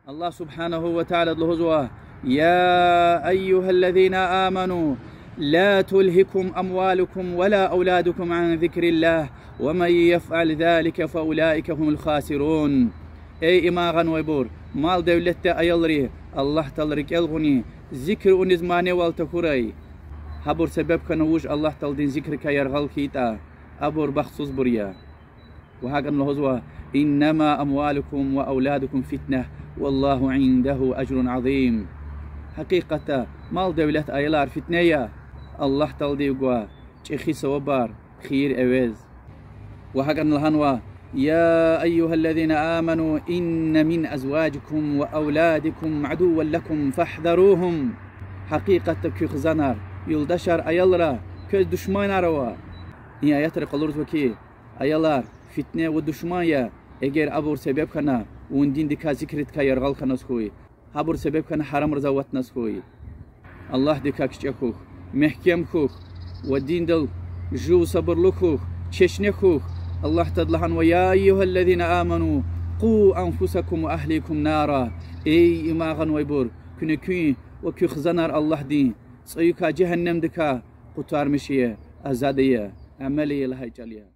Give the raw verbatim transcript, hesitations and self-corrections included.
Аллагь سبحانه وتعالى лугьузва: يا أيها الذين آمنوا لا تلهكم أموالكم ولا أولادكم عن ذكر الله ومن يفعل ذلك فأولئك هم الخاسرون. Эй иман гъанвайбур, мал-девлетди аялри Аллагь Таала рикӀел гъуни зикр авуниз маневал тахьурай. Гьабур себеб хьана вуж Аллагь Тааладин зикрикай яргъал хьайитӀа, абур бахтсузбур я. Ва гьакӀни лугьузва: إنما أموالكم وأولادكم فتنة والله عنده أجر عظيم. Гьакъикъатда мал-девлет, аялар фитне я, Аллагь Тааладив гва чӀехи савабар, хийир эвез. Ва гьакӀни лагьанва: يا أيها الذين آمنوا إن من أزواجكم وأولادكم عدوا لكم فاحذروهم. Гьакъикъатда куь хизанар, юлдашар, аялра квез душманар ава. И аятра къалурзава хьи, аялар фитне ва душман я, эгер абур себеб хьана вун диндикай, зикридикай яргъал хьаназ хьуй, гьабур себеб хьана гьарамриз аватназ хьуй. Аллагьдикай кичӀе хьухь, мягькем хьухь, ва диндал жув сабурлу хьухь, чешне хьухь. Аллагь Таалади лагьанва: يا أيها الذين آمنوا قوا أنفسكم وأهليكم نارا. Эй иман гъанвайбур, куьне куьн ва куь хизанар Аллагьдин цӀаюкай, жегьеннемдикай къутармиш ая, азад ая, амал ая лагьай чӀал я.